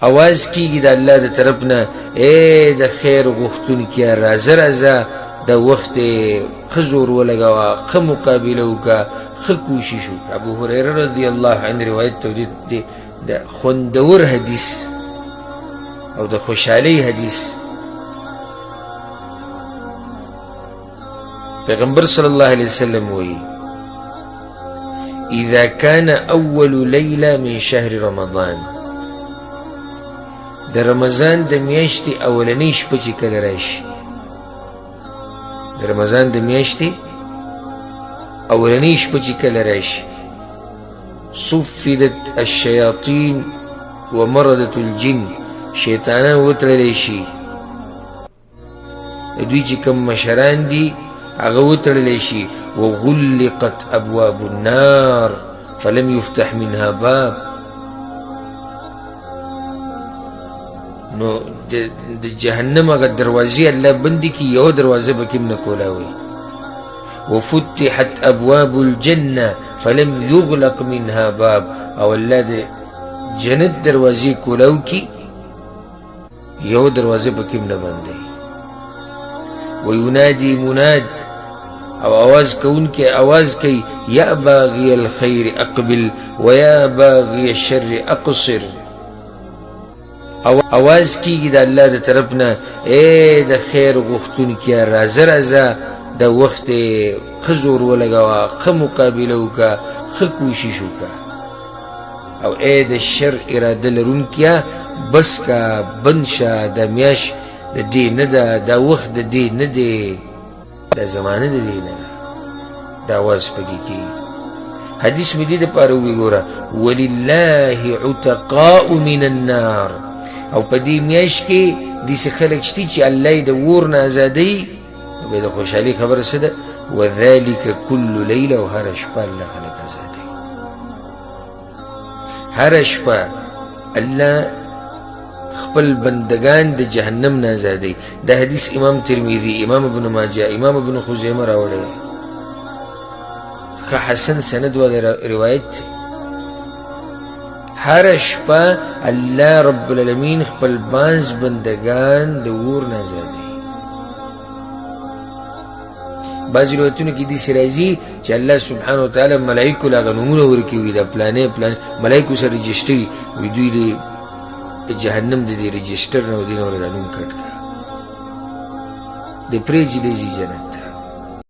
اواز کیږي د الله د طرف نه، ای د خیر غوښتونکیه راځه راځه، د وخت ښه زور ولګوه، ښه مقابله وکړه، ښه کوشش وکړه. ابو هریره رضی الله عنه روایت تولید دی، د خوندور حدیث او د خوشحالۍ حدیث. پیغمبر صلی الله علیه وسلم وایي اذا كان اول لیله من شهر رمضان، د رمضان د میاشتې اولنۍ شپه چې کله راشي، د رمضان د میاشتې اولنۍ شپه چې کله راشي، صفدت الشیاطین ومردت الجن، شیطانان وتړلی شي، د دوی چې کوم مشران دي هغه وتړلی شي. وغلقت ابواب النار فلم يفتح منها باب، نو د جهنم هغه دروازې الله بندي کړي، یوه دروازه پکې هم نه کولاوي. وفتحت ابواب الجنه فلم يغلق منها باب، او الله د جنت دروازې کولاو کړي، یو دروازه پکې هم نه بندوي. وینادي مناد، او اواز کوونکی اواز کوي، یا باغی الخیر اقبل ویا باغی الشر اقصر. او اواز کیږي د الله د طرف نه، ای د خیر غوښتونکیه راځه راځه، د وخت ښه زور ولګوه، ښه مقابله وکړه، ښه کوشش وکړه. او ای د شر اراده لرونکیه بس کا، بند شه، دا میاشت د دې نه ده، دا وخت د دې نه دی، دا زمانه د دې نه ده. دا اواز پکې کېږي. حدیث مې دې دپاره ووایي، ګوره ولله عتقاء من النار، او په دې میاشت کې داسې خلک شته چې الله یې د اور نه ازادوي. نو بیا د خوشحالۍ خبره څه ده؟ وذلک کل لیله، او هره شپه الله خلک ازادوي. هره شپه الله خپل بندگان د جهنم نه ازادوي. دا حدیث امام ترمذي، امام ابن ماجه، امام ابن خزیمه راوړی، ښه حسن سند والا روایت دی. هره شپه الله رب العالمین خپل بانز بندگان د اور نه ازادوي. بعضې روایتونو کې داسې راځي چې الله سبحانه وتعالی ملایکو له هغه نومونه ورکوي، وي دا پلانې پلانې ملایکو سره رجسټري وي، دوی د جهنم د دې رجسټر نه دې نه ورته دا نوم کټ کړه، د پرې چې دی ځي جنت ته.